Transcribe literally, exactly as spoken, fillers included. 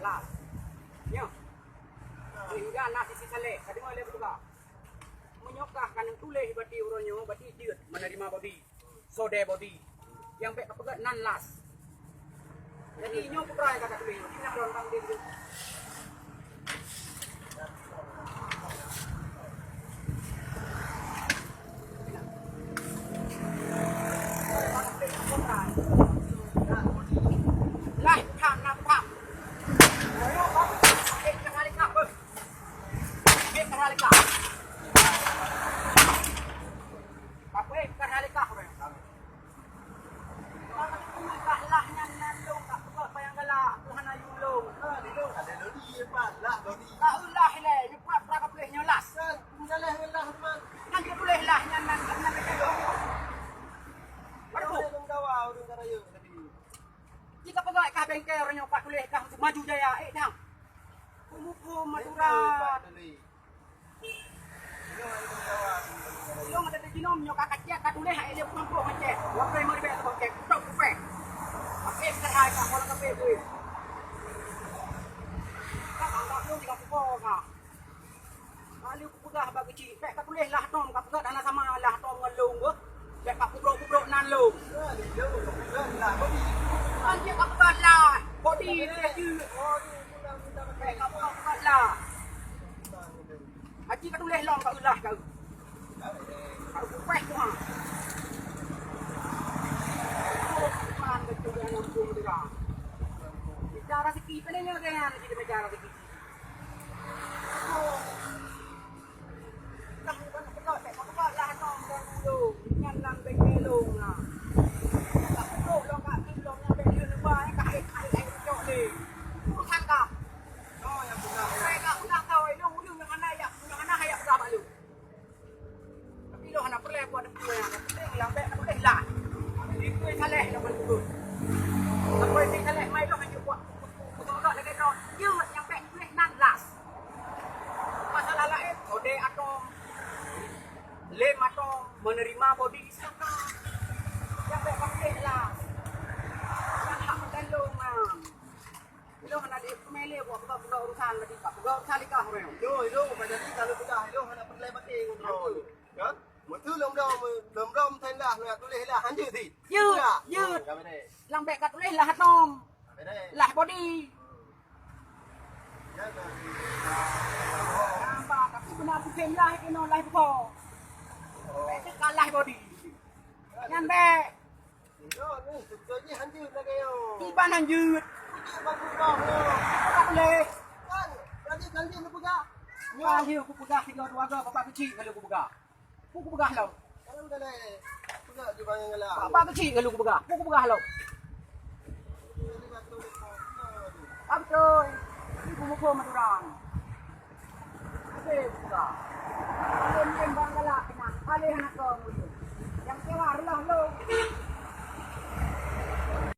Las. Nyoe. Sehingga na sisi saleh. Ka deungoe lé peugah. Meunyoe kah ka neutuléh bati uroe nyoe, bati jeuet menerima bodi. Sodé bodi. Nyang bèk kapeugöt nan las. Jadi, nyoe putra nyang ka tuléh. Ingat lôn bang dia. Lah, tham, na tham. Ayo, bang. Eh, kena likah, bang. Eh, kena likah. Apa, eh, kena likah, bang. Ka ulah nyan nan lôn, ka peugah payang galak, Tuhan ayu lôn. Ka ulah ilèe, nyoe pat pra ka puléh nyoe las. Nyan ka puléh lah nyan nan, nan ka lôn. Baru. Jika peugah ka bengkel nyoe ka tuléh ka maju jaya, eh, dang. Peumuphom aturan. Ilôn ada jinom nyoe ka kacek ka tuléh hai dia peunampok macet. Wakai meuribek tu cek. Tok kupek. Pakai serai ka kola kafe tu. Ka anggap lôn tiga pukul ka. Lalu kupeugah bak keuchik, bèk ka tuléh lah tom, ka peugah hana sama lah tom ngon lôn beuh. Bèk ka kubrok-kubrok nan lôn. Kan dia ka peugah lah. Bodi dia tu. Bèk ka peugah-peugah lah. Haji ka tuléh lom ka ulah ka. Ka kupèh tu ha. Tuhan betul yang mampu menerang. Cara rezeki, pening nyoe dengan rezeki, cara rezeki. Tapi lôn hana peureulèe buat deungon nyang penting lam bèk na boleh lah. Itu saleh na boleh turun. Sampai si saleh mai lôn hanya buat. Betul-betul lagi kau. Dia nyang bèk boleh nan las. Masalah lain, kode atau lem atau menerima bodi saka. Nyang bèk pakai lah. Nyang hak tendong, nah. Ilôn hana di pemilih buat peugah-peugah urusan tadi, Pak. Peugah urusan likah orang. Yo, ilôn, pada ni kalau peugah, ilôn hana pernah mati ngon droe. Kan? Betul lom dom, lom dom tenda nak tuléh lah, hanjeuet sit. Jeuet, jeuet. Lam bèk ka tuléh lah atom. Lah bodi. Nampak, tapi beuna pusing lah, kena lah buko. Bèk tu kalah bodi. Nyan bèk. Iban hanjeuet. Tak boleh. Lagi, lagi lu peugah. Lagi aku peugah tiga dua ga, bapak kecil kalau aku peugah. Aku peugah lom. Bapak kecil kalau aku peugah. Aku peugah lom. Betul. Ibu muka Madura. Habis buka. Alun-alun bang galak kena. Alih anak kau mulut. Yang keluar lah lu.